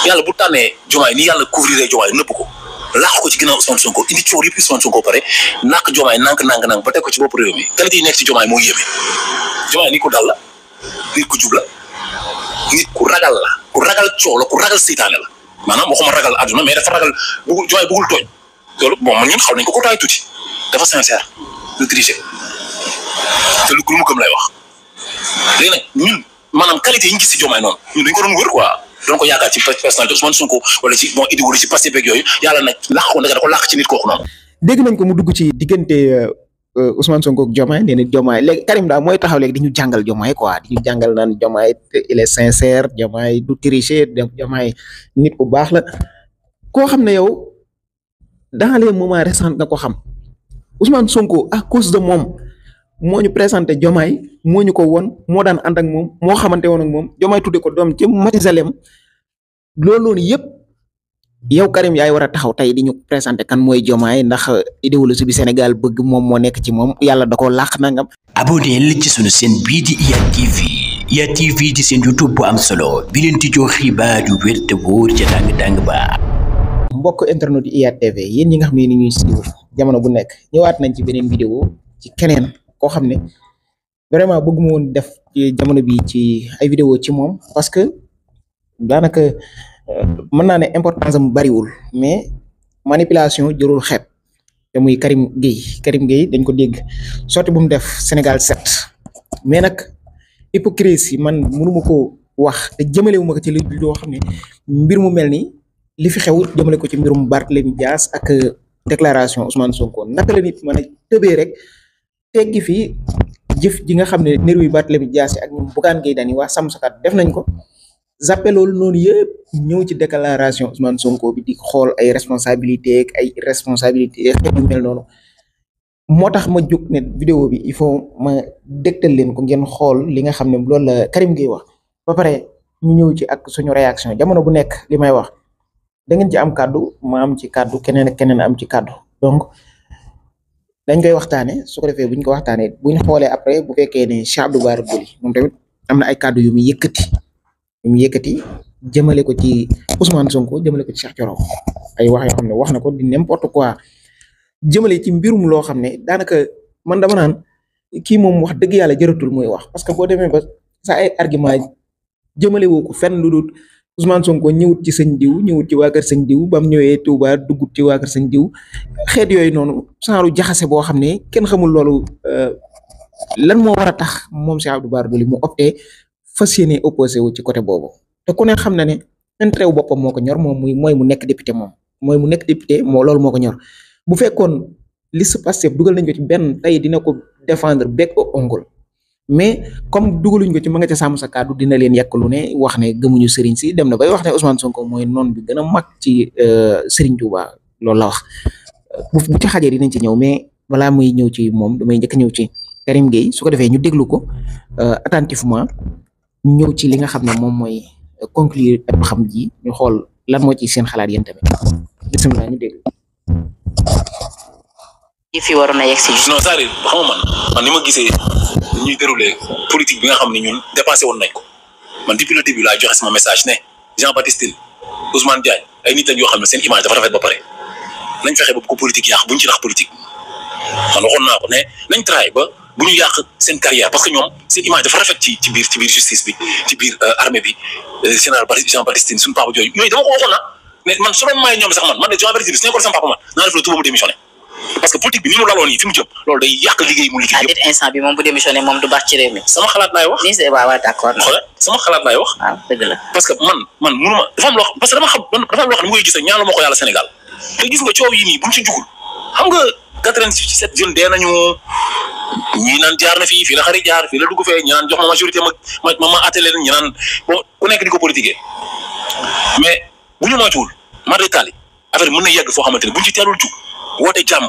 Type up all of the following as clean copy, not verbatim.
yàlla bu tànnee Diomaye ni yàlla couvrir Diomaye nëpp ko laax ko ci ginnaaw Ousmane Sonko indi coow yëpp Ousmane Sonko pare nàkk Diomaye nànk ba teg ko ci bopp réew mi qualité yi nekk ci Diomaye moo yéeme Diomaye nit ku dal la nit ku jub la nit ku ragal la ku ragal coow la ku ragal seytaane la maanaam waxuma ragal àdduna mais dafa ragal Diomaye bëggul tooñ loolu bon man ñun xaw nañ ko taay tuuti dafa sincère du tricher te lu mu gëm lay wax léegi nag ñun maanaam qualité yi ñu gis ci Diomaye noonu ñun dañ ko doon wër quoi doon ko yaakaar ci personnalité Ousmane Sonko wala ci bon idéologie ci passé beeg yooyu yàlla nag làq ko da ko làq ci nit kooku noonu. dégg nañ ko mu dugg ci diggante Ousmane Sonko ak Diomaye nee na Diomaye léegi Karim daal mooy taxaw léegi di ñu jàngal Diomaye quoi di ñu jàngal naan Diomaye il est sincère Diomaye du tricher Diomaye nit ku baax la koo xam ne yow dans les moments récents nga ko xam Ousmane Sonko à cause de moom moo ñu présenté Diomaye moo ñu ko won moo daan ànd ak moom moo xamante woon ak moom Diomaye tudde ko doom ci Matizalem loolu noonu yëpp yow Karim yaay war a taxaw tey di ñu présenté kan mooy Diomaye ndax idéologie bi Sénégal bëgg moom moo nekk ci moom yàlla da koo làq nangam. abonneel ci sunu chaîne bii di IYAT TV IYAT TV di seen YouTube bu am solo bi leen di jox xibaar yu wér te wóor ca tàng ba. mbokk internet yi IYAT TV yéen ñi nga xam ne ni ñuy suivre jamono bu nekk ñëwaat nañ ci beneen vidéo ci keneen koo xam ne vraiment bëgguma woon def ci jamono bi ci ay vidéo ci moom parce que daanaka mën naa ne importance am bariwul mais manipulation jërul xeeb te muy Karim Gueye dañ ko dégg sorti bu mu def Sénégal 7 mais nag hypocrisie man mënuma ko wax te jëmale wu ma ko ci li loo xam ne mbir mu mel ni li fi xew jëmale ko ci mbirum Barthélémy Dias ak déclaration Ousmane Sonko naka la nit mën a tëbee rek teggi fii jëf ji nga xam ne nervi Barthélémy Dias ak ñoom Bougane Gueye Dany waa Sàmm Sa Kàddu def nañ ko zappé loolu noonu yëpp ñëw ci déclaration Ousmane Sonko bi di xool ay responsabilité ak ay responsabilité xeet yu mel noonu moo tax ma jóg ne vidéo bi il faut ma dégtal leen ko ngeen xool li nga xam ne loolu la Karim Gueye wax ba pare ñu ñëw ci ak suñu réaction jamono bu nekk li may wax da ngeen ci am kàddu ma am ci kàddu keneen ak keneen am ci kàddu donc dañ koy waxtaane su ko defee buñ ko waxtaanee buñ xoolee après bu fekkee ne Cheikh Abdou Bara Dolly moom tamit am na ay kàddu yu muy yëkkati jëmale ko ci Ousmane Sonko jëmale ko ci Cheikh Thioro ay wax yoo xam ne wax na ko di n'importe quoi jëmale ci mbirum loo xam ne daanaka man dama naan kii moom wax dëgg yàlla jëratul muy wax parce que boo demee ba sa ay argument jëmale woo ko fenn lu dul Ousmane Sonko ñëwut ci sëñ diw ñëwut ci waa kër sëñ diw ba mu ñëwee Touba duggut ci waa kër sëñ diw xeet yooyu noonu saaru jaxase boo xam ne kenn xamul loolu lan moo war a tax moom Cheikh Abdou Bara Dolly mu opté fas yéene opposé wu ci côté boobu te ku ne xam na ne intérêt wu boppam moo ko ñor moom mooy mu nekk député loolu moo ko ñor bu fekkoon liste Pastef dugal nañ ko ci benn tey dina ko défendre bec au ongle mais comme dugaluñ ko ci ma nga ca Sàmm Sa Kàddu dina leen yàq lu ne wax ne gëmuñu Serigne si dem na bay wax ne Ousmane Sonko mooy noon bi gën a mag ci Serigne Touba loolu la wax bu ci xajee dinañ ci ñëw mais balaa muy ñëw ci moom damay njëkk ñëw ci Karim Gueye su ko defee ñu déglu ko attentivement ñëw ci li nga xam ne moom mooy conclure ak xam ji ñu xool lan moo ci seen xalaat yéen tamit bisimilah ñu déglu. yi fi waroon a yegg si. non c'est-à-dire xam nga man ni ma gisee ñuy déroulé politique bi nga xam ne ñun dépassé woon nañ ko man depuis le début laay joxe sama message ne Jean-Baptiste Tine Ousmane Diagne ay nit lañ yoo xam ne seen image dafa rafet ba pare nañ fexe ba bu ko politique yàq bu ñu ci rax politique man waxoon naa ko ne nañ travail ba bu ñu yàq seen carrière parce que ñoom seen image dafa rafet ci biir justice bi ci biir armée bi général Jean-Baptiste Tine suñu papa jooju yooyu dama ko waxoon na mais man su doon may ñoom sax man de Jean-Baptiste Tine su nekkoon sama papa man naa def la tuba mu démissionné parce que politique bi ni mu laloon yi fi mu jëm loolu day yàq liggéey mu liggéey yëpp. instant bi moom bu démissionné moom du baax ci réew mi. sama xalaat laay wax. nii waaw d'accord. xoolal sama xalaat laay wax. waaw dëgg la. parce que man mënuma dafa am loo parce que dafa am loo xam ne mu ngi gis ak ñaanu ma ko yàlla Sénégal te gis nga coow yi nii buñ ci jugul xam nga 87 jeunes dee nañu ñii naan jaar na fii la xarit jaar fii la dugg fee ñi naan jox ma majorité ma attelé leen ñi naan bon ku nekk di ko politiquer mais bu ñu moytuwul maritali affaire mën na yegg foo xamante ne buñ ci teelul jug woote jàmm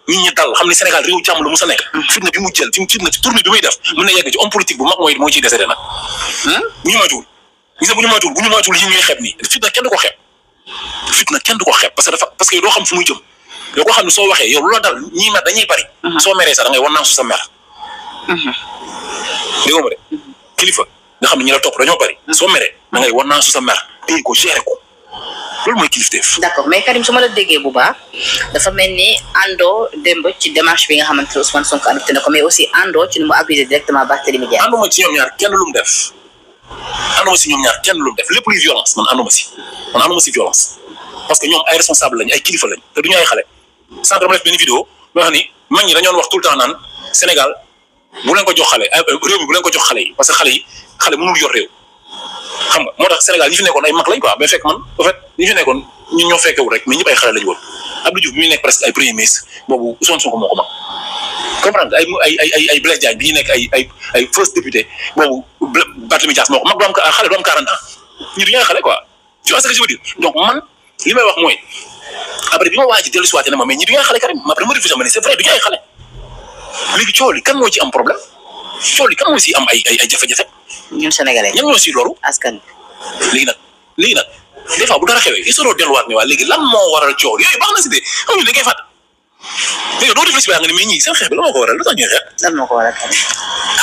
nit ñi dal xam ne Sénégal réew jàmm la mu sa nekk fitna bi mu jël fitna ci tournée bi muy def mën na yegg ci homme politique bu mag mooy ciy décédé nag bu ñu moytuwul bu ñu moytuwul yi ñuy xeeb nii fitna kenn du ko xeeb parce que doo xam fu muy jëm yow koo xam ne soo waxee yow lu la dal ñii mer dañuy bari soo meree sax da ngay wan naa su sa mer dégg nga de kilifa nga xam ne ñi la topp dañoo bari soo meree da ngay wan naa su sa mer téye ko gérer ko loolu mooy kilifteef. d'accord mais Karim su ma la déggee bu baax dafa mel ni àndoo démb ci démarche bi nga xamante ne Ousmane Sonko adopté na ko mais aussi àndoo ci nu mu accusé directement Barthélémy Dias. ànduma ci ñoom ñaar kenn lu mu def ànduma si ñoom ñaar kenn lu mu def lépp luy violence man ànduma si violence parce que ñoom ay responsable lañ ay kilifa lañ te duñu ay xale. sànq dama def benn vidéo boo xam ni mag ñi dañoon wax tout le temps naan Sénégal bu leen ko jox xale réew mi bu leen ko jox xale yi parce que xale mënul yor réew xam nga moo tax Sénégal ñi fi nekkoon ay mag lañ quoi mais fekk man en fait ñi fi nekkoon ñun ñoo fekkewul rek mais ñëpp ay xale lañu woon Abdou Diouf bi muy nekk presque ay premier ministre boobu Ousmane Sonko moo ko mag comprendre ay Blaise Diagne bi ñu nekk ay first député boobu Barthélémy Dias moo ko mag du am xale du am 40 ans ñu du ñu ay xale quoi tu vois ce que je veux dire donc man li may wax mooy après bi ma waa ji dellu si waatee ne ma mais ñi du ñu ay xale Karim après ma réfléchir ma ne c'est vrai du ñu ay xale léegi coow li kan moo ci am problème coow li kan moo ci am ay jafe-jafe. ñun sénégalais ñan ñoo si loru askan léegi nag des fois bu dara xewee il soo delluwaat ne waa léegi lan moo waral coow yooyu baax na si de xam nga da ngay fàtt léegi doo réfléchir nga ne mais ñii seen xeex bi la moo ko waral lu tax ñuy xeex. lan moo ko waral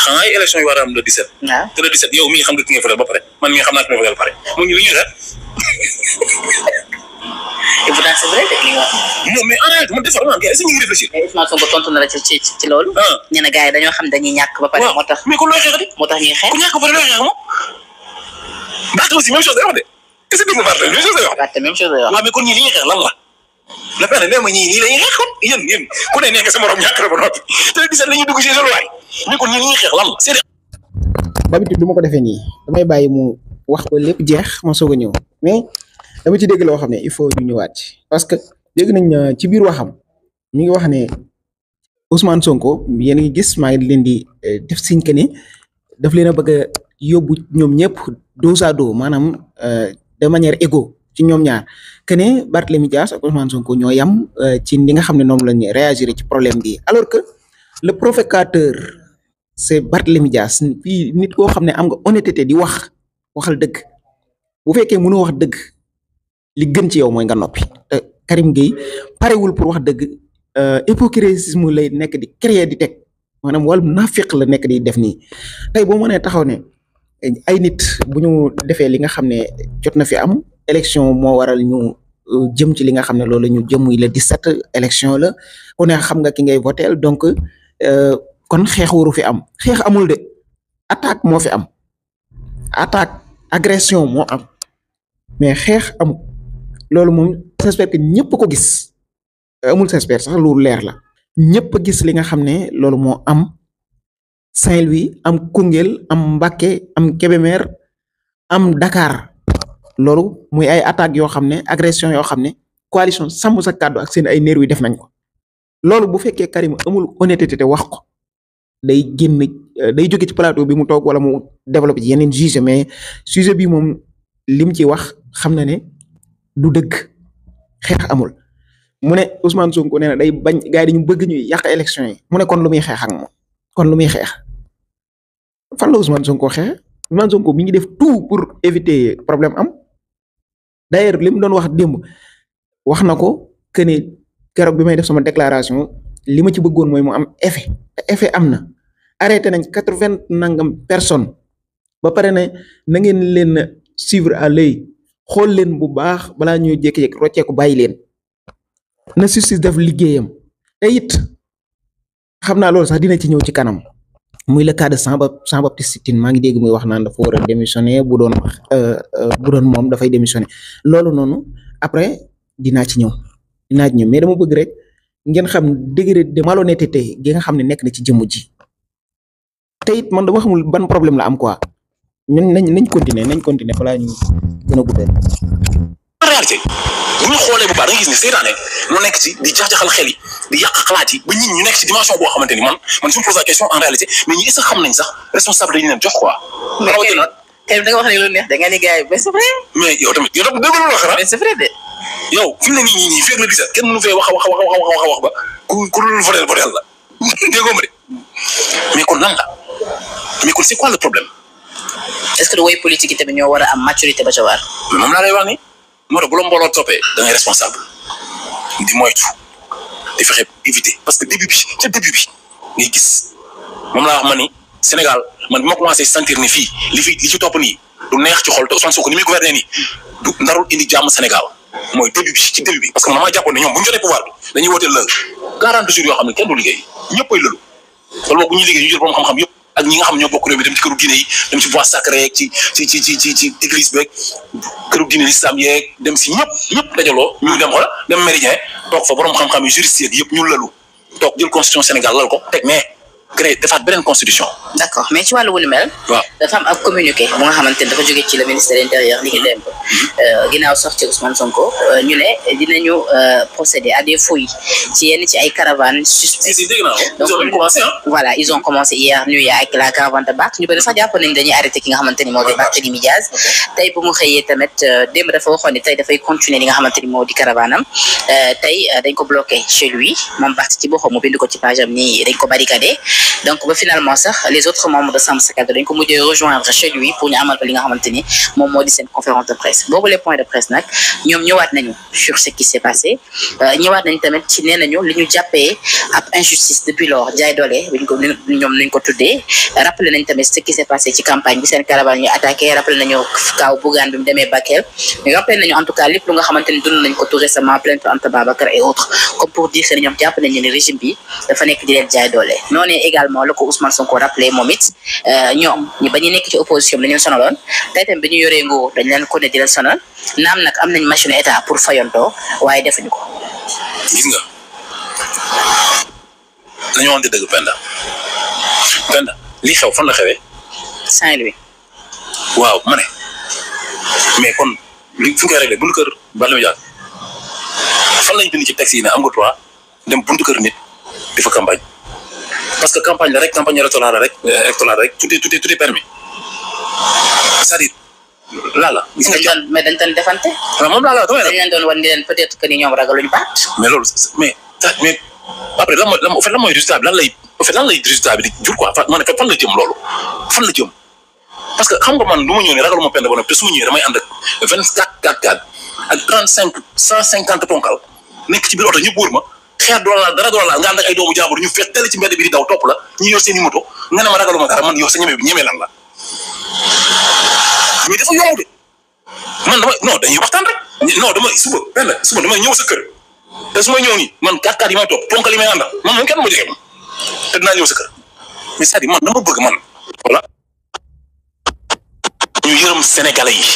xanaa ay élection yi war a am le 17. waaw te le 17 yow mii xam nga ki nga fële ba pare man mii xam naa ki nga fële ba pare mu ngi li ñuy xeex. et pourtant c'est vrai de li nga wax. non mais en réalité man des fois dama am est-ce que ñu ngi réfléchir. mais Ousmane Sonko tontu na la ci loolu. ñu ne gars yi dañoo xam dañuy ñàkk ba pare. moo tax mais kon looy xeexati. moo tax ñuy xeex. ku ñàkk ba pare looy xeex moom. Barth aussi même chose day wax de est-ce que dégg nga Barth même chose day wax. Barth même chose day wax. waaw mais kon ñii li ñuy xeex lan la. la peine nee ma ñii nii la ñuy xeex kon yéen ku ne nekk sa morom ñàkk na ba noppi te le 17 la ñuy dugg ci seen waay mais kon ñii li ñuy xeex lan la c'est d'habitude du ma ko defee nii damay bàyyi mu wax ba lépp jeex ma soog a ñëw mais dama ci dégg loo xam ne il faut ñu ñëwaat ci parce que dégg nañ ci biir waxam mi ngi wax ne Ousmane Sonko yéen a ngi gis maa ngi leen di def signe que ne daf leen a bëgg a yóbbu ñoom ñëpp dos à dos maanaam de manière égaux ci ñoom ñaar que ne Barthélémy Dias ak Ousmane Sonko ñoo yam ci li nga xam ne noonu la ñuy réagir ci problème bi alors que le provocateur c'est Barthélémy Dias fii nit koo xam ne am nga honnêteté di waxal dëgg bu fekkee mënoo wax dëgg li gën ci yow mooy nga noppi te Karim Gueye parewul pour wax dëgg hypocrisisme lay nekk di créer di teg maanaam wàllum nafiq la nekk di def nii tey boo mënee taxaw ne ay nit bu ñu defee li nga xam ne jot na fi am élection moo waral ñu jëm ci li nga xam ne loolu ñu jëm muy le 17 élection la ku ne xam nga ki ngay votel donc kon xeex waru fi am xeex amul de attaque moo fi am attaque agression moo am mais xeex amul loolu moom j'espère que ñëpp ko gis amul j'espère sax lu leer la ñëpp a gis li nga xam ne loolu moo am Saint-Louis am Koungheul am Mbacké am Kébémer am Dakar loolu muy ay attaques yoo xam ne agression yoo xam ne coalition sàmm sa kàddu ak seen ay nervi yi def nañ ko loolu bu fekkee Karim amul honnêteté te wax ko day génn day jóge ci plateau bi mu toog wala mu développé ci yeneen sujet mais sujet bi moom lim ci wax xam na ne du dëgg xeex amul mu ne Ousmane Sonko nee na day bañ gars yi dañu bëgg ñuy yàq élection yi mu ne kon lu muy xeex ak moom kon lu muy xeex fan la Ousmane Sonko xeex Ousmane Sonko mi ngi def tout pour éviter problème am d'ailleurs li mu doon wax démb wax na ko que ne keroog bi may def sama déclaration li ma ci bëggoon mooy mu am effet te effet am na arrêté nañ 80 nangam personnes ba pare ne na ngeen leen suivre à l'œil xool leen bu baax balaa ñuy jékki-jékki rocceeku bàyyi leen na justice def liggéeyam te it xam naa loolu sax dina ci ñëw ci kanam muy le cas de Jean-Baptiste Tine maa ngi dégg muy wax naan dafa war a démissionner bu doon moom dafay démissionner loolu noonu après dinaa ci ñëw mais dama bëgg rek ngeen xam degré de malhonnêteté gi nga xam ne nekk na ci jëmm ji te it man dama xamul ban problème la am quoi ñun nañ continuer balaa ñu gën a guddee. en réalité bu ñu xoolee bu baax da nga gis ne seetaane mu nekk ci di jaxjaxal xel yi di yàq xalaat yi ba ñit ñu nekk ci dimension boo xamante ni man su ma pose la question en réalité mais ñi est-ce que xam nañ sax responsable dañu leen jox quoi. rawatina tey da nga wax ne lu neex da nga ni gars yi mais c'est vrai. mais yow tamit dégg nga lu xanaa. mais c'est vrai de. yow fi mu ne nii fekk la 17 kenn mënu fee wax ba ku dul votel la déggoo ma de mais kon lan la mais kon c'est quoi le problème. est-ce que way politique yi tamit ñoo war a am maturité ba ca waar. mais moom laa lay wax ni moo tax bu la mbooloo toppee da ngay responsable di moytu di fexe éviter parce que début bi ngay gis moom laa wax ma ni Sénégal man bi ma commencé sentir ni fii li ci topp nii du neex ci xol te Ousmane Sonko ni muy gouverner nii du ndarul indi jàmm Sénégal mooy début bi ci début bi parce que man maa jàppoon ne ñoom bu ñu jotee pouvoir bi dañuy wootee lël 40 jours yoo xam ne kenn du liggéey ñëppay lëlu wala boog bu ñuy liggéey ñu jël borom xam-xam yëpp ak ñi nga xam ñoo bokk réew mi dem ci këru diine yi dem ci bois sacré yeeg ci église beeg këru diine l'islam yeeg dem si ñëpp dajaloo ñu dem xola dem méridien toog fa borom xam-xam yi juriste yeeg yëpp ñu lëlu toog jël constitution Sénégal lal ko teg mais créé defaat beneen constitution. d'accord mais ci wàllu wu ni mel. waaw dafa am ab communiqué bu nga xamante ne dafa jóge ci le ministre de l'intérieur li ki démb ginnaaw sorti Ousmane Sonko ñu ne dinañu procéder à des fouilles ci yenn ci ay caravanes suspectes. si dégg naa donc ils ont commencé voilà ils ont commencé hier nuit avec la caravane de Barth ñu bëri sax jàpp nañ dañuy arrêté ki nga xamante ni moo di Barthélémy Diaz tey bu mu xëyee tamit démb dafa waxoon ne tey dafay continuer li nga xamante ni moo di caravane am tey dañ ko bloqué chez lui moom Barth ci boppam mu bind ko ci page am ni dañ ko barricadé donc ba finalement sax les autres membres de Sàmm Sa Kàddu dañ ko mujjee rejoindre chez lui pour ñu amal ko li nga xamante ni moom moo di seen conférence de presse boobu les points de presse nag ñoom ñëwaat nañu sur ce qui s'est passé ñëwaat nañu tamit ci nee nañu li ñu jàppee ab injustice depuis lors jaay doole biñ ko ñoom nuñ ko tuddee rappelé nañ tamit ce qui s'est passé ci campagne bi seen caravane ñu attaqué rappelé nañu kaw Bougane bi mu demee Bakel rappelé nañu en tout cas lépp lu nga xamante ni dund nañ ko tout récemment plainte Anta Babacar et autres comme pour dire que ñoom jàpp nañu ne régime bi dafa nekk di leen jaay doole noonu également la ko Ousmane Sonko rappelé moom it ñoom ñu ba ñu nekk ci opposition bi dañu sonaloon tey tamit bi ñu yoree nguur dañ leen ko ne di leen sonal naam nag am nañ machine état pour fayonto waaye defuñu ko. gis nga dañoo wante dëgg Penda lii xew fan la xewee. Saint-Louis. waaw ma ne mais kon li fi nga koy réglé buntu kër Barthélémy Dias fan lañ bind ci texte yi ne am nga droit dem buntu kër nit di fa campagne parce que campagne la rek campagne électorale rek tout est permis c'est-à-dire la gis nga mais dañ doon defante. waaw moom dañ leen doon wan ni leen peut-être que ni ñoom ragaluñu baat. mais loolu mais après lan mooy résultat bi lan lay résultat bi di jur quoi ma ne fan la jëm loolu fan la jëm parce que xam nga man lu ma ñëw ne ragaluma Penda ba noppi te su ma ñëwee damay ànd ak 24 ak 150 ponkal nekk ci biir oto ñëpp wóor ma xeer dara nga ànd ak ay doomu jàmbur ñu fees teel ci mbedd bi di daw topp la ñu yor seen i moto nga ne ma ragaluma dara man yow sa ñeme bi ñeme lan la mais dafa yomb de man dañuy waxtaan rek suba damay ñëw sa kër te su may ñëw nii man 4x4 yi may topp ponkal yi may àndal man moom kenn ma jege moom te dinaa ñëw sa kër mais c'est-à-dire man dama bëgg man voilà ñu yërëm sénégalais yi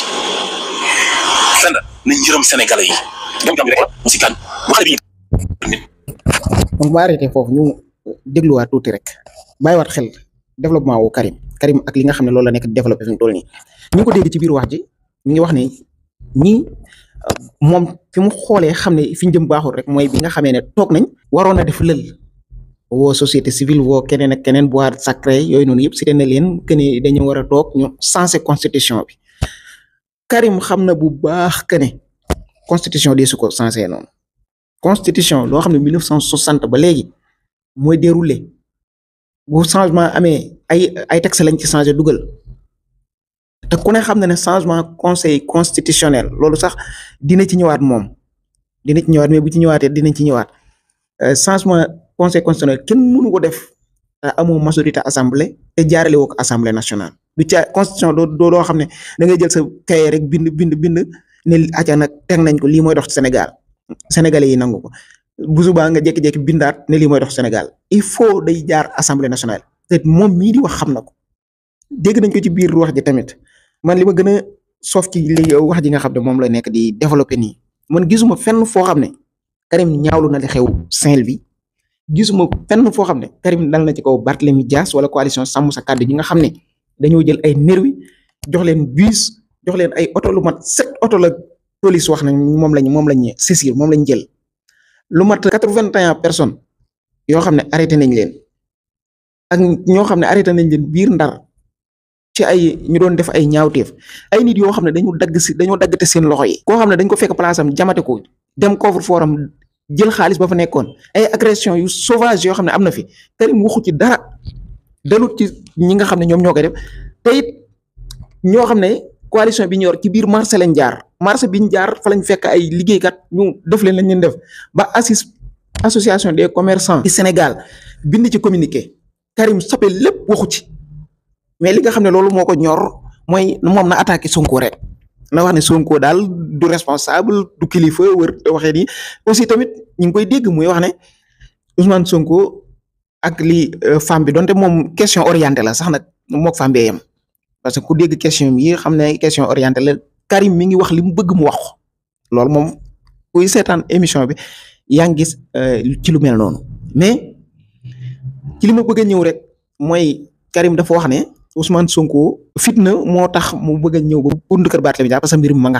Penda nañ yërëm sénégalais yi dem jàmm rek mu si kan bu xale bi donc ba arrêté foofu ñu dégluwaat tuuti rek bàyyiwaat xel développement wu Karim ak li nga xam ne loolu la nekk développé fi mu toll nii ñu ngi ko dégg ci biir wax ji mi ngi wax ne ñii moom fi mu xoolee xam ne fi ñu jëm baaxul rek mooy bi nga xamee ne toog nañ waroon a def lël woo société civile woo keneen ak keneen bois sacré yooyu noonu yëpp cité na leen que ne dañu war a toog ñu sensé constitution bi Karim xam na bu baax que ne constitution de su ko sensé noonu constitution loo xam ne 1960 ba léegi mooy déroulé bu changement amee ay texte lañ ci changé dugal te ku ne xam na ne changement conseil constitutionnel loolu sax dina ci ñëwaat moom dina ci ñëwaat mais bu ci ñëwaatee dinañ ci ñëwaat changement conseil constitutionnel kenn mënu ko def amoo majorité assemblée te jaarale woo ko assemblée nationale du ca constitution doo xam ne da ngay jël sa kaye rek bind ne acca nag teg nañ ko lii mooy dox ci Sénégal sénégalais yi nangu ko bu subaa nga jékki-jékki bindaat ne lii mooy dox Sénégal il faut day jaar assemblée nationale te moom mii di wax xam na ko dégg nañ ko ci biir wax ji tamit man li ma gën a soof ci li wax ji nga xam ne moom la nekk di développé nii man gisuma fenn foo xam ne Karim ñaawlu na li xew Saint-Louis gisuma fenn foo xam ne Karim dal na ci kaw Barthélémy Dias wala coalition Sàmm Sa Kàddu ñi nga xam ne dañoo jël ay nervi jox leen bus jox leen ay oto lu mat 7 oto la police wax nañ moom lañ saisir moom lañ jël lu mat 81 personnes yoo xam ne arrêté nañ leen ak ñoo xam ne arrêté nañ leen biir Ndar ci ay ñu doon def ay ñaawteef ay nit yoo xam ne dañoo daggate seen loxo yi koo xam ne dañ ko fekk place am jamate ko dem coffre-fort am jël xaalis ba fa nekkoon ay agression yu sauvage yoo xam ne am na fi Karim waxu ci dara dalut ci ñi nga xam ne ñoom ñoo koy def te it ñoo xam ne coalition bi ñu yor ci biir marché lañ jaar marché bi ñu jaar fa lañ fekk ay liggéeykat ñu def lañ leen def ba association des commerçants du Sénégal bind ci communiqué Karim sape lépp waxu ci mais li nga xam ne loolu moo ko ñor mooy moom na attaqué Sonko rek na wax ne Sonko daal du responsable du kilifa wër waxee ni aussi tamit ñu ngi koy dégg muy wax ne Ousmane Sonko ak li femme bi donte moom question orientée la sax nag mook femme bi yem parce que ku dégg question yi xam ne question orientée la Karim mi ngi wax li mu bëgg mu wax ko loolu moom kuy seetaan émission bi yaa ngi gis ci lu mel noonu mais ci li ma bëgg a ñëw rek mooy Karim dafa wax ne Ousmane Sonko fitna moo tax mu bëgg a ñëw ba buntu kër Barthélémy Dias parce que mbir mi ma nga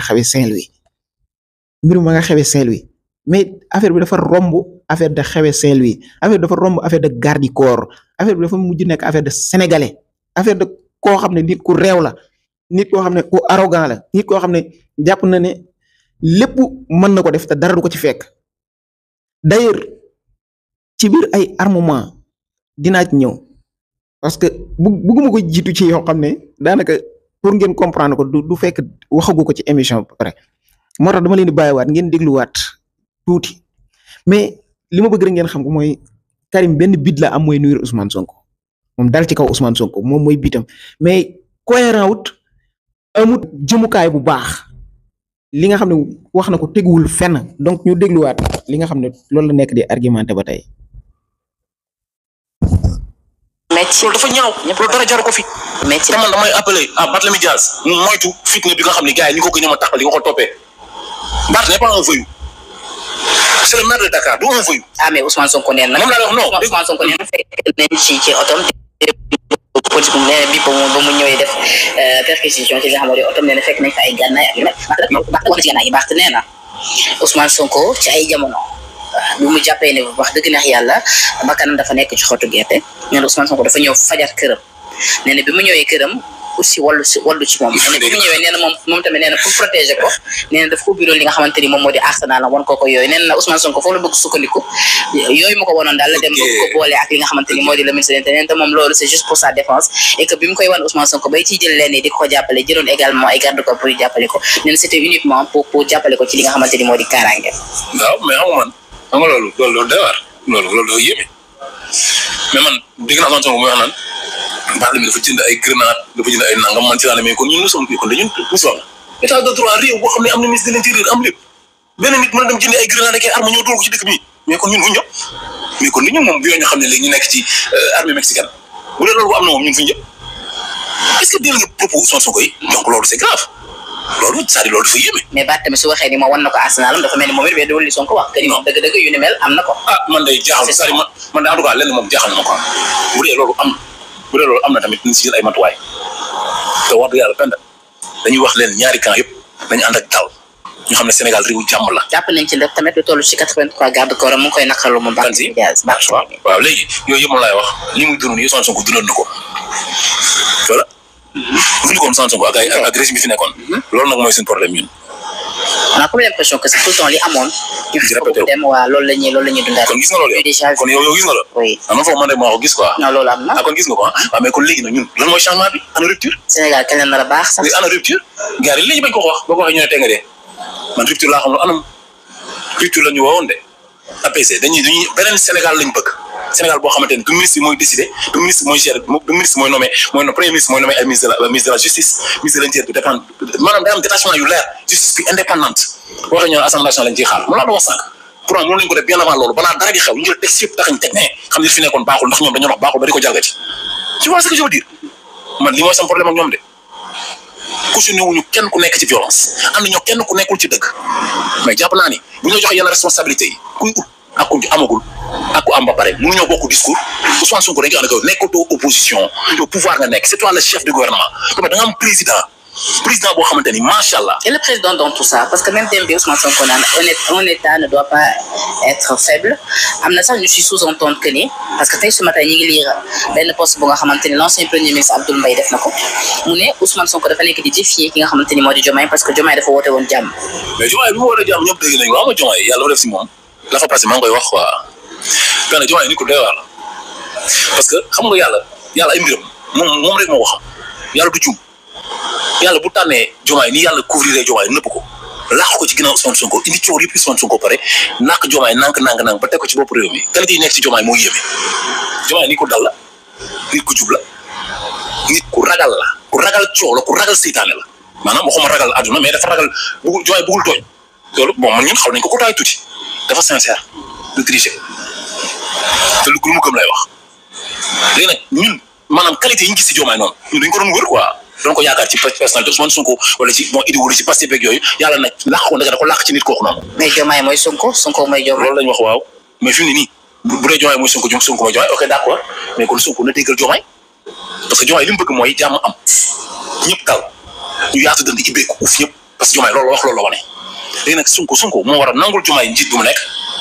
xewee Saint-Louis mais affaire bi dafa romb affaire de xewee Saint-Louis affaire bi dafa romb affaire de garde du corps affaire bi dafa mujj nekk affaire de sénégalais affaire de koo xam ne nit ku réew la nit koo xam ne ku arrogant la nit koo xam ne jàpp na ne lépp mën na ko def te dara du ko ci fekk d'ailleurs ci biir ay armement dinaa ci ñëw parce que bëgguma ko jiitu ci yoo xam ne daanaka pour ngeen comprendre ko du fekk waxagu ko ci émission ba pare moo tax dama leen di bàyyiwaat ngeen dégluwaat tuuti mais li ma bëgg rek ngeen xam ko mooy Karim benn bit la am mooy nuyu Ousmane Sonko moom dal ci kaw Ousmane Sonko moom mooy bitam mais cohérent wut amut jëmukaay bu baax li nga xam ne wax na ko teguwul fenn donc ñu dégluwaat li nga xam ne loolu la nekk di argumenté ba tey. métti loolu dafa ñaaw loolu dara jar ko fi. métti man damay appelé à Barthélémy Dias mu moytu fitna bi nga xam ne gars yi ñu ko gën a taxal li nga ko toppee Barth n'est pas un voyou c'est le maire de Dakar du un voyou. ah mais Ousmane Sonko nee na moom laa wax non Ousmane Sonko nee na fekk nañ ci otom politique nee na bi ba mu ñëwee def perquisition ci li nga xam ne otom nee na fekk nañ fa ay gànnaay ak yu mel Barth wax ci gànnaay yi Barth nee na Ousmane Sonko ci ay jamono bu mu jàppee ne wax dëgg neex yàlla bakkanam dafa nekk ci xottu gerte nee na Ousmane Sonko dafa ñëw fajar këram nee na bi mu ñëwee këram aussi wallu ci moom nee na bi mu ñëwee nee na moom tamit nee na pour protéger ko nee na daf ko biroon li nga xamante ni moom moo di arsenal wan ko yooyu nee na Ousmane Sonko foofu la bëgg sukkandiku yooyu mu ko wanoon daal la dem bëgg ko boole ak li nga xamante ni moo di le ministre de l'Intérieur te moom loolu c'est juste pour sa défense et que bi mu koy wan Ousmane Sonko bay ciy jël leen di ko jàppale jëloon également ay garde corps pour jàppale ko nee na c'était uniquement pour jàppale ko ci li nga xamante ni moo di kaaraange. waaw mais xam nga loolu day war loolu yéeme mais man dégg naa Ousmane Sonko muy wax naan Barthélémy dafa jënd ay grenade dafa jënd ay nangam man ci laa ne mais kon ñun kon dañu état de droit réew boo xam ne am na ministre de l'Intérieur am lépp benn nit mën a dem jënd ay grenade ak ay armes ñoo dóor ko ci dëkk bi mais kon ñun fu ñu jëm mais kon li ñu moom bi ñu xam ne léegi ñu nekk ci armée mexicaine bu dee loolu bu am na moom ñun fu ñu jëm est-ce que dégg nga propos Ousmane Sonko yi donc loolu c'est grave loolu c'est-à-dire loolu dafa yéeme. mais Barth tamit su waxee ni moo wan na ko arsenal dafa mel ni moom it weddul li Sonko wax que ni moom dëgg-dëgg yu ni mel am na ko. ah man day jaaxal c'est-à-dire man de en tout cas lenn moom jaaxal na ma ko bu dee loolu am na tamit ñu si jël ay matuwaay te wax dëgg yàlla benn dañuy wax leen ñaari camp yëpp dañu ànd ak dal ñu xam ne Sénégal réewu jàmm la. jàpp nañ ci lépp tamit lu toll ci 83 garde corps mu ngi koy naqarlu moom Barthélémy Dias. waaw léegi yooyu yëpp moom laay wax li muy dund nii Ousmane Sonko dundoon na ko voilà. bu ñu ko woon Ousmane Sonko ak régime bi fi nekkoon. loolu nag mooy suñu problème ñun. on a comme l'impression que c'est tout le temps li amoon. di répété dem waa loolu la ñuy dundaat. kon gis nga loolu yow kon yow gis nga loolu. oui am foofu man de maa ko gis quoi. non loolu am na. kon gis nga ko waaw mais kon léegi nag ñun lan mooy changement bi ana rupture. Sénégal kañ la nar a baax sax. ana rupture. gars yi léegi bañ ko wax boo ko waxee ñu ne tey nga dee man rupture laa xam lu anam rupture la ñu woowoon de APC dañuy beneen Sénégal lañ bëgg Sénégal boo xamante ne du ministre bi mooy décider du ministre mooy gérer du ministre mooy nommé premier ministre mooy nommé ay ministre de la justice ministre de l'Intérieur bi dépend maanaam day am détachement yu leer justice bi indépendante boo xam ne assemblée nationale lañ ciy xaar moom laa doon wax sànq pourtant moom lañ ko def bien avant loolu balaa dara di xew ñu jël texte yëpp taxañ teg ne xam ne fi nekkoon baaxul ndax ñoom dañoo wax baaxul ba di ko jalgati tu vois ce que je veux dire man li mooy sama problème ak ñoom de cautionné wuñu kenn ku nekk ci violence am na ñoo kenn ku nekkul ci dëgg mais jàpp naa ni bu ñu joxe yenn responsabilité yi kuy ut ak ku amagul ak ku am ba pare mënuñoo bokk discours Ousmane Sonko dañ koy wax ne nekkatoo opposition yow pouvoir nga nekk c'est toi le chef du gouvernement da nga am président boo xamante ni macha allah. et le président dans tout ça parce que même thème bi Ousmane Sonko naan un État ne doit pas être faible am na sax ñu si sous-entendre que ni parce que tey ce matin ñi ngi lire benn poste bu nga xamante ni l'ancien premier ministre Abdoul Mbaye def na ko mu ne Ousmane Sonko dafa nekk di défier ki nga xamante ni moo di Diomaye parce que Diomaye dafa woote woon jàmm. mais Diomaye bi mu woote jàmm ñëpp dégg nañu waaw ma Diomaye yàlla def si moom la fa passé maa ngi koy wax quoi benn Diomaye ni ko doy waar parce que xam nga yàlla ay mbiram moom rek moo ko xam yàlla du jum. yàlla bu tànnee Diomaye ni yàlla couvrir Diomaye nëpp ko laax ko ci ginnaaw Ousmane Sonko indi coow yëpp Ousmane Sonko pare nàkk Diomaye nànk ba teg ko ci bopp réew mi qualité yi nekk ci Diomaye moo yéeme Diomaye nit ku dal la nit ku jub la nit ku ragal la ku ragal coow la ku ragal seytaane la maanaam waxuma ragal àdduna mais dafa ragal Diomaye bëggul tooñ loolu bon man ñun xaw nañ ko taay tuuti dafa sincère du tricher te lu mu gëm lay wax léegi nag ñun maanaam qualité yi ñu gis si Diomaye noonu ñun dañ ko doon wër quoi doon ko yaakaar ci personnalité Ousmane Sonko wala ci bon idéologie ci Pastef beeg yooyu yàlla nag làq ko da ko làq ci nit kooku noonu. mais Diomaye mooy Sonko mooy Diomaye. loolu lañ wax waaw mais fi mu ne nii bu dee Diomaye mooy Sonko mooy Diomaye ok d'accord mais kon Sonko na déggal Diomaye parce que Diomaye li mu bëgg mooy jàmm am ñëpp dal ñu yaatu dënd ibbeeku uuf ñëpp parce que Diomaye loolu la wax loolu la wane léegi nag Sonko moo war a nangul Diomaye njiit bu mu nekk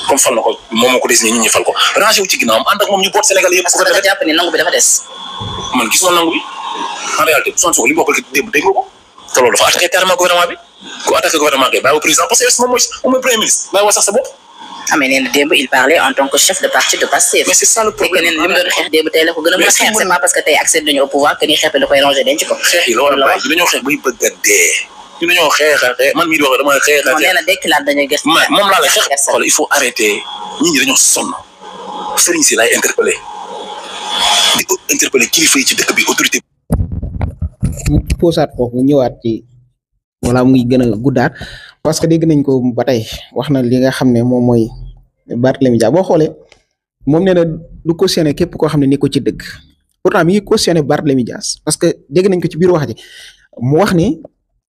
comme fal na ko moom moo ko désigné ñi fal ko rangé wu ci ginnaawam ànd ak moom ñu boot Sénégal yëpp. parce que dafa jàpp ni nangu bi dafa des. man gis nga nangu bi en réalité Sonko li mu bokkal démb dégg nga ko te loolu dafa attaqué carrément gouvernement bi ku attaqué gouvernement bi bàyyi wa président parce que moom mooy premier ministre bàyyi wa sax sa bopp. mais nee na démb il parlait en tant que chef de parti de Pastef. mais c'est ça le problème li mu doon xeex démb tey la ko gën a mën a xeex c'est pas parce que tey accès nañu au pouvoir que ni xeex bi da koy ranger denc ko. xeex yi la war a bàyyi dañoo xeex bay bëgg a dee ñu dañoo xeex man mii di wax dama xeex non nee na dekkilaat dañuy gëstu moom laa lay xeex xool il faut arrêter ñi dañoo sonn sëriñ si lay interpeller di interpeller kilifa yi ci dëkk bi autorité posaat foofu ñëwaat ci wala muy gën a guddaat parce que dégg nañ ko ba tey wax na li nga xam ne moom mooy Barthélémy Dias boo xoolee moom nee na du cautionné képp koo xam ne ni ko ci dëgg pourtant mi ngi cautionné Barthélémy Dias parce que dégg nañ ko ci biir wax ji mu wax ni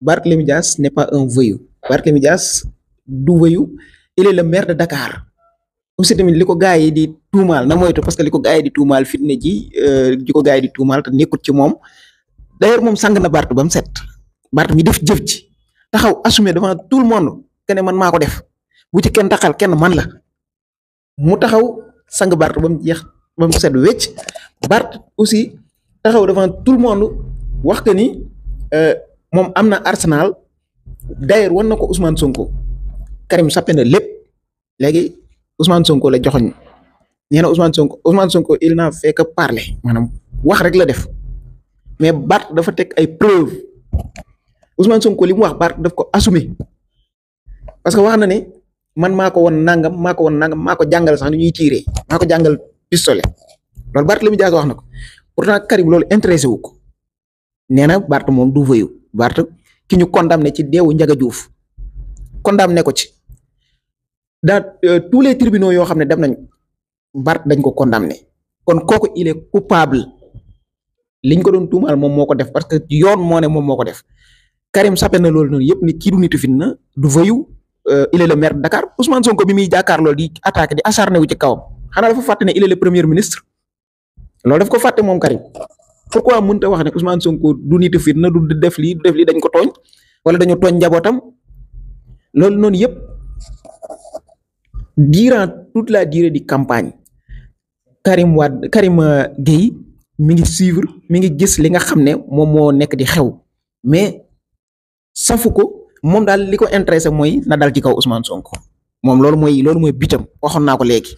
Barthélémy Dias n'est pas un voyou Barthélémy Dias du voyou il est le maire de Dakar aussi tamit li ko gars yi di tuumaal na moytu parce que li ko gars yi di tuumaal fitna ji di ko gars yi di tuumaal te nekkut ci moom d'ailleurs moom sang na Barth ba mu set Barth mi def jëf ji taxaw assumer devant tout le monde que ne man maa ko def bu ci kenn taxal kenn man la mu taxaw sang Barth ba mu jeex ba mu set wecc Barth aussi taxaw devant tout le monde wax que ni moom am na arsenal d'ailleurs wan na ko Ousmane Sonko Karim sappe na lépp léegi Ousmane Sonko la joxoñ nee na Ousmane Sonko il n'a fait que parler maanaam wax rek la def mais Barth dafa teg ay preuve Ousmane Sonko li mu wax Barth daf ko assumer parce que wax na ne man maa ko woon nangam maa ko jàngal sax ni ñuy tiiree maa ko jàngal pistolet loolu Barthélémy Dias wax na ko pourtant Karim loolu intéressé wu ko nee na Barth moom du voyou Barth ki ñu condamné ci deewu Ndiaga Diouf condamné ko ci dans tous les tribunaux yoo xam ne dem nañ Barth dañ ko condamné kon kooku il est coupable liñ ko doon tuumaal moom moo ko def parce que yoon moo ne moom moo ko def Karim sappe na loolu noonu yëpp ni kii du nitu fitna du voyou il est le maire de Dakar Ousmane Sonko bi muy jàkkaar loolu di attaqué di acharné wu ci kawam xanaa dafa fàtte ne il est le premier ministre loolu daf ko fàtte moom Karim pourquoi mënta wax ne Ousmane Sonko du nitu fitna du def lii dañ ko tooñ wala dañoo tooñ njabootam loolu noonu yëpp durant toute la durée di campagne Karim Gueye mi ngi suivre mi ngi gis li nga xam ne moom moo nekk di xew mais safu ko moom daal li ko intéressé mooy na dal ci kaw Ousmane Sonko moom loolu mooy bitam waxoon naa ko léegi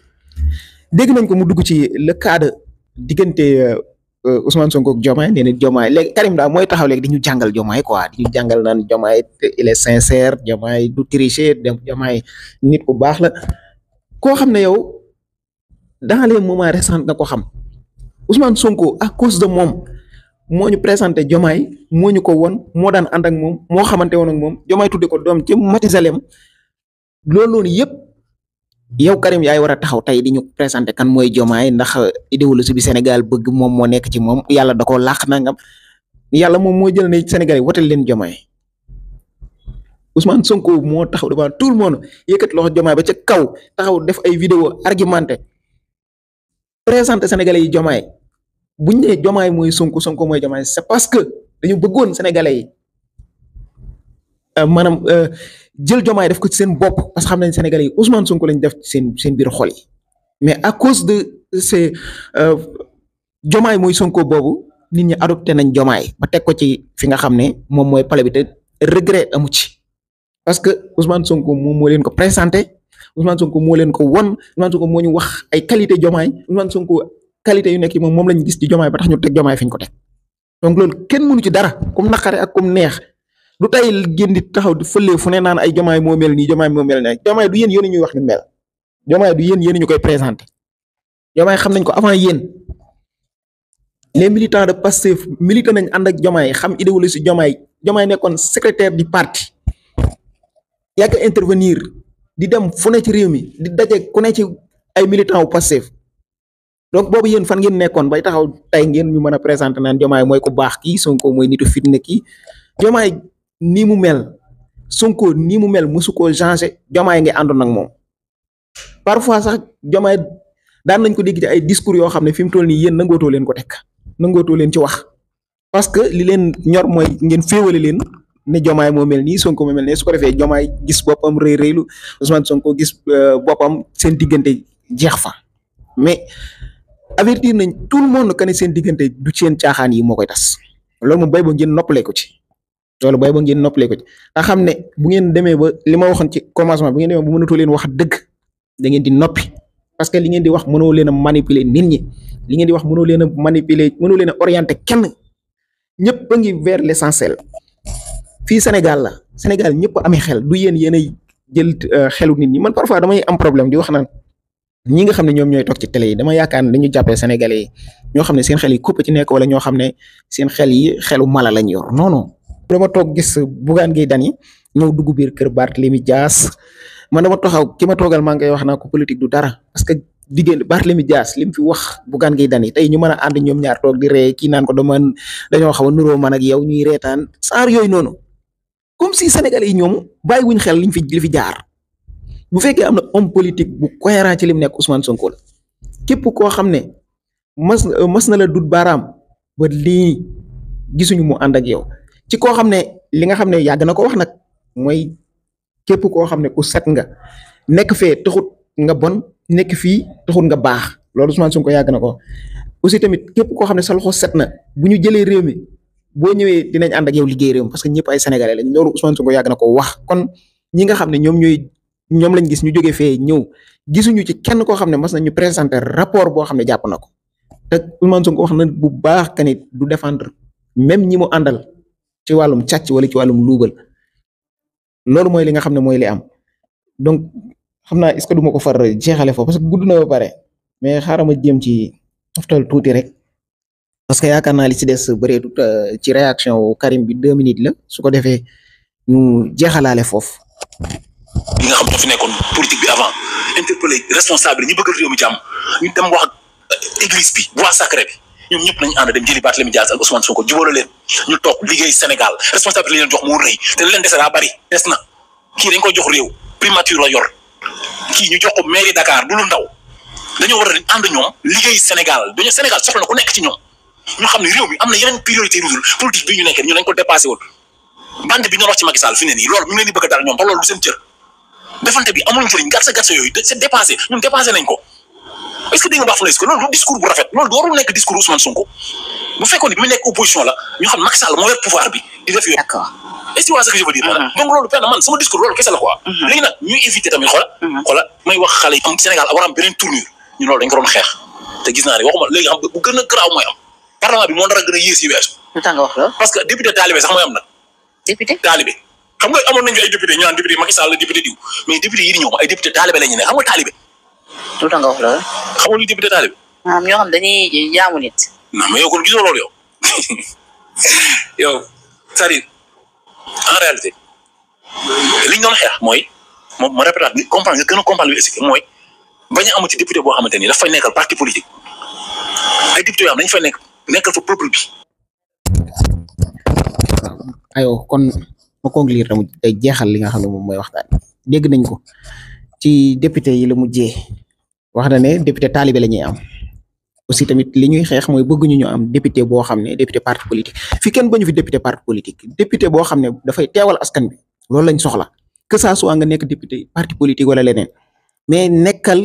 dégg nañ ko mu dugg ci le cas de diggante Ousmane Sonko ak Diomaye nee na Diomaye léegi Karim daal mooy taxaw léegi di ñu jàngal Diomaye quoi di ñu jàngal naan Diomaye il est sincère Diomaye du tricher Diomaye nit ku baax la koo xam ne yow dans les moments récents nga ko xam Ousmane Sonko à cause de moom moo ñu présenté Diomaye moo ñu ko won moo daan ànd ak moom moo xamante woon ak moom Diomaye tudde ko doom ci Matizalem loolu noonu yëpp yow Karim yaay war a taxaw tey di ñu présenté kan mooy Diomaye ndax idéologie bi Sénégal bëgg moom moo nekk ci moom yàlla da koo làq nangam yàlla moom moo jël ne Sénégal yi wotal leen Diomaye Ousmane Sonko moo taxaw devant tout le monde yëkkat loxo Diomaye ba ca kaw taxaw def ay vidéo argumenté présenté Sénégalais yi Diomaye buñ ne Diomaye mooy Sonko mooy Diomaye c'est parce que dañu bëggoon Sénégalais yi maanaam jël Diomaye def ko ci seen bopp parce que xam nañ Sénégalais yi Ousmane Sonko lañ def seen biir xol yi mais à cause de ces Diomaye mooy Sonko boobu nit ñi adopté nañ Diomaye ba teg ko ci fi nga xam ne moom mooy pale bi te regret amu ci parce que Ousmane Sonko moom moo leen ko présenté Ousmane Sonko moo leen ko won Ousmane Sonko moo ñu wax ay qualité Diomaye Ousmane Sonko qualité yu nekk yi moom lañ gis ci Diomaye ba tax ñu teg Diomaye fi ñu ko teg donc loolu kenn mënu ci dara comme naqare ak comme neex du tey génn di taxaw di fële fu ne naan ay Diomaye moo mel nii Diomaye moo mel ne Diomaye du yéen ñuy wax ni mel Diomaye du yéen ñu koy présenté Diomaye xam nañ ko avant yéen les militants de Pastef milité nañ ànd ak Diomaye xam idéologie Diomaye Diomaye nekkoon secrétaire du parti yàgg intervenir di dem fu ne ci réew mi di daje ku ne ci ay militants wu Pastef donc boobu yéen fan ngeen nekkoon bay taxaw tey ngeen ñu mën a présenter naan Diomaye mooy ku baax kii Sonko mooy nitu fitna kii Diomaye nii mu mel Sonko nii mu mel mosu koo changé Diomaye ngi àndoon ak moom parfois sax Diomaye daan nañ ko dégg ci ay discours yoo xam ne fi mu toll nii yéen nangootoo leen ko teg nangootoo leen ci wax parce que li leen ñor mooy ngeen féewale leen ne Diomaye moo mel nii Sonko moo mel nii su ko defee Diomaye gis boppam rëy rëylu Ousmane Sonko gis boppam seen diggante jeex fa mais avertir nañ tout le monde que ne seen diggante du seen caaxaan yi moo koy tas loolu moom bay ba ngeen noppalee ko ci loolu bay ba ngeen noppalee ko ci nga xam ne bu ngeen demee ba li ma waxoon ci commencement bu ngeen demee ba mënatoo leen wax dëgg da ngeen di noppi parce que li ngeen di wax mënoo leen a manipuler nit ñi li ngeen di wax mënoo leen a manipuler mënoo leen a orienter kenn ñëpp a ngi vers l'essentiel fii Sénégal la Sénégal ñëpp amee xel du yéen yéenay jël xelu nit ñi man parfois damay am problème di wax naan ñi nga xam ne ñoom ñooy toog ci télé yi dama yaakaar ne dañu jàppee Sénégalais yi ñoo xam ne seen xel yi kupp ci nekk wala ñoo xam ne seen xel yi xelu mala lañ yor non non. dama toog gis Bougane Gueye Dany ñëw dugg biir kër Barthélémy Dias man dama taxaw ki ma toogal maa ngi koy wax naa ko politique du dara parce que diggante Barthélémy Dias li mu fi wax Bougane Gueye Dany tey ñu mën a ànd ñoom ñaar toog di ree kii naan ko dañoo xaw a nuroo man ak yow ñuy reetaan saar yooyu noonu comme si Sénégalais yi ñoom bàyyi wuñ xel li fi jaar bu fekkee am na homme politique bu cohérent ci li mu nekk Ousmane Sonko la képp koo xam ne mas na la dut baaraam ba lii gisuñu mu ànd ak yow ci koo xam ne li nga xam ne yàgg na ko wax nag mooy képp koo xam ne ku set nga nekk fee taxut nga bon nekk fii taxut nga baax loolu Ousmane Sonko yàgg na ko aussi tamit képp koo xam ne sa loxo set na bu ñu jëlee réew mi boo ñëwee dinañ ànd ak yow liggéey réew mi parce que ñëpp ay sénégalais lañ loolu Ousmane Sonko yàgg na ko wax kon ñi nga xam ne ñoom lañ gis ñu jógee fee ñëw gisuñu ci kenn koo xam ne mas nañu présenter rapport boo xam ne jàpp na ko te Ousmane Sonko wax na bu baax que ni du défendre même ñi mu àndal ci wàllum càcc wala ci wàllum luubal loolu mooy li nga xam ne mooy li am donc xam naa est-ce que du ma ko far jeexale foofu parce que gudd na ba pare mais xaaral ma jéem ci toftal tuuti rek parce que yaakaar naa li ci des bëreetut ci réaction wu Karim bi 2 minutes la su ko defee ñu jeexalaale foofu. li nga xam ne fi nekkoon politique bi avant interpellé responsable ñi bëggal réew mi jàmm ñu dem wax église bi bois sacré bi ñoom ñëpp nañu ànd dem jëli Barthélémy Dias ak Ousmane Sonko jubóole leen ñu toog liggéey Sénégal responsable li leen jox moo rëy te li leen dese daa bari des na kii dañ ko jox réew primature la yor kii ñu jox ko mairie Dakar du lu ndaw dañoo war a ànd ñoom liggéey Sénégal dañoo Sénégal soxla na ku nekk ci ñoom ñu xam ne réew mi am na yeneen priorité rudul politique bi ñu nekkee ñu dañ ko dépassé woon bande bi ñu wax ci Macky Sall fi ne nii loolu mi ngi leen di bëgg a dara ñoom te loolu du seen cër defante bi amul njëriñ gatsa yooyu c'est dépassé ñun dépassé nañ ko est-ce que dégg nga baax na loolu du discours bu rafet loolu warul nekk discours Ousmane Sonko bu fekkoon ne bi mu nekk opposition la ñu xam Macky Sall moo yor pouvoir bi di def yooyu. D'accord est-ce que tu vois ce que je veux dire. donc loolu penn man sama discours loolu kese la quoi. léegi nag ñuy éviter tamit xoola may wax xale yi am Sénégal war a am beneen tournure ñu loolu dañ ko doon xeex te gis naa ne waxuma léegi xam bu gën a garaaw mooy am parlement bi moo nar a gën a yées yi weesu. lu tax nga wax loolu. parce que député talibé sax mooy am nag. député talibé xam nga amoon nañu ay député ñu naan député Macky Sall député diw mais député yi di ñëw ay député talibé la ñu ne xam nga talibé. lu tax nga wax loolu. xamoo lu député talibé. ñoo xam dañuy jaamu nit. non mais yow kon gisoo loolu yow yow c'est-à-dire en réalité li ñu doon xeex mooy moom ma répété ni comprendre nga gën a comprendre lu expliqué mooy bañ a amu ci député boo xamante ni daf fay nekkal parti politique ay député yoo xam dañu fay nekkal fa peuple bi. aywa kon ma conclure tamit day jeexal li nga xam ne moom mooy waxtaan dégg nañ ko ci député yi la mujjee wax na ne député talibé la ñuy am aussi tamit li ñuy xeex mooy bëgguñu ñu am député boo xam ne député parti politique fi kenn bañu fi député parti politique député boo xam ne dafay teewal askan bi loolu lañ soxla que ça soit nga nekk député parti politique wala leneen mais nekkal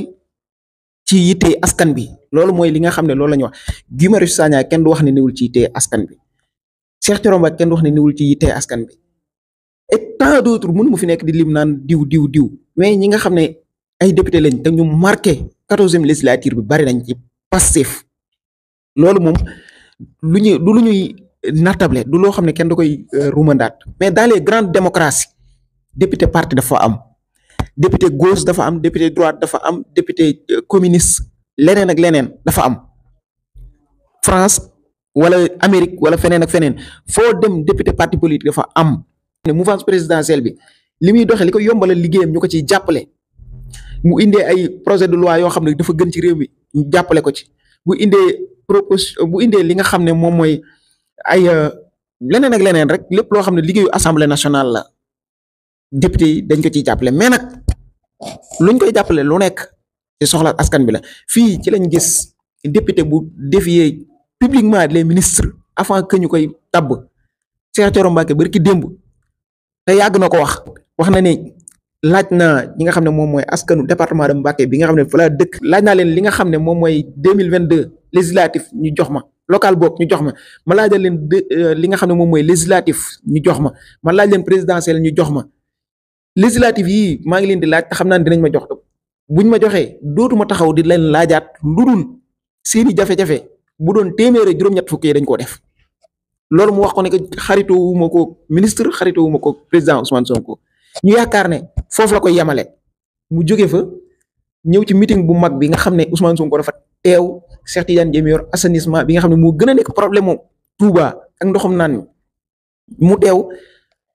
ci yitte askan bi loolu mooy li nga xam ne loolu la ñu wax Guy Marius Sagna kenn du wax ne niwul ci yitte askan bi Cheikh Thioro Mbacké kenn du wax ne niwul ci yitte askan bi et tant d'autres mënu mu fi nekk di lim naan diw mais ñi nga xam ne ay député lañ te ñu marqué 14e législature bi bari nañ ci Pastef loolu moom lu ñuy nattable du loo xam ne kenn da koy rumandaat mais dans les grandes démocraties député parti dafa am député gauche dafa am député droite dafa am député communiste leneen ak leneen dafa am France wala Amérique wala feneen ak feneen foo dem député parti politique dafa am ne mouvance présidentielle bi li muy doxee li ko yombalal liggéeyam ñu ko ciy jàppale mu indee ay projet de loi yoo xam ne dafa gën ci réew mi ñu jàppale ko ci bu indee li nga xam ne moom mooy ay leneen ak leneen rek lépp loo xam ne liggéeyu assemblée nationale la député yi dañ ko ciy jàppale mais nag luñ koy jàppale lu nekk ci soxla askan bi la fii ci lañ gis député bu défier publiquement les ministres avant que ñu koy tabb Cheikh Thioro Mbacké bari ki démb te yàgg na ko wax na ne laaj na ñi nga xam ne moom mooy askanu département de Mbacké bi nga xam ne fa la dëkk laaj naa leen li nga xam ne moom mooy 2022 législatif ñu jox ma local boog ñu jox ma laajal leen li nga xam ne moom mooy législatif ñu jox ma laaj leen présidentiel ñu jox ma législatif yi maa ngi leen di laaj te xam naa ne dinañ ma jox buñ ma joxee dootuma taxaw di leen laajaat lu dul seeni jafe-jafe bu doon téeméer juróom-ñett fukk yi dañ koo def loolu mu wax ko ne que xaritoo wu ma ko ministre xaritoo wu ma ko président Ousmane Sonko ñu yaakaar ne foofu la koy yemale mu jóge fa ñëw ci meeting bu mag bi nga xam ne Ousmane Sonko dafa teew Cheikh Tidiane Dièye yor assainissement bi nga xam ne moo gën a nekk problème mu Touba ak ndoxum naan mu teew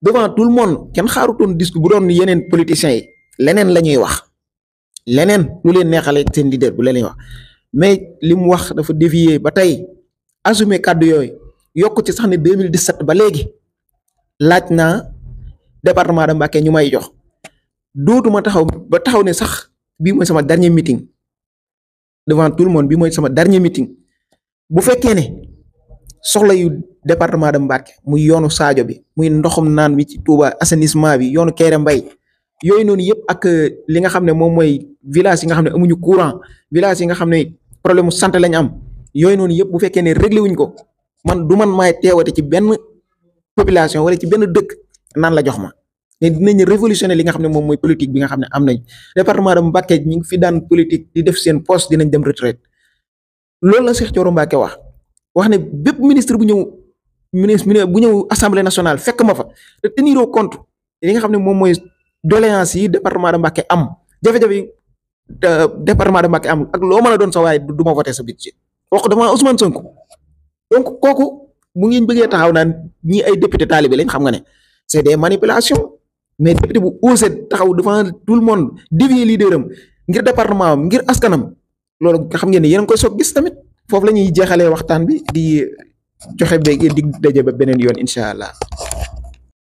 devant tout le monde kenn xaarutoon discours bu doon yeneen politiciens yi leneen la ñuy wax leneen lu leen neexalee seen leader bu leen wax mais li mu wax dafa dévier ba tey assumer kàddu yooyu yokk ci sax ne 2017 ba léegi laaj naa département de Mbacké ñu may jox dootuma taxaw ne sax bii mooy sama dernier meeting devant tout le monde bii mooy sama dernier meeting bu fekkee ne soxla yu département de Mbacké muy yoonu Sadio bi muy ndoxum naan bi ci Touba assainissement bi yoonu Kéré Mbay yooyu noonu yëpp ak li nga xam ne moom mooy village yi nga xam ne amuñu courant village yi nga xam ne problème mu santé lañ am yooyu noonu yëpp bu fekkee ne réglé wuñ ko man du man maay teewate ci benn population wala ci benn dëkk naan la jox ma mais dinañ révolutionner li nga xam ne moom mooy politique bi nga xam ne am nañ département de Mbacké ñi ngi fi daan politique di def seen poste dinañ dem retraite loolu la Cheikh Thioro Mbacké wax ne bépp ministre bu ñëw assemblée nationale fekk ma fa te teniroo compte li nga xam ne moom mooy doléance yi département de Mbacké am jafe-jafe yi département de Mbacké am ak loo mën a doon sa waaye du ma voté sa budget wax dama Ousmane Sonko donc kooku bu ngeen bëggee taxaw naan ñi ay député talibé lañ xam nga ne c'est des manipulations mais député bu osé taxaw devant tout le monde dévier leader am ngir département am ngir askanam loolu nga xam ngeen ne yéen a ngi koy soog gis tamit foofu la ñuy jeexalee waxtaan bi di joxe ba di daje ba beneen yoon incha allah.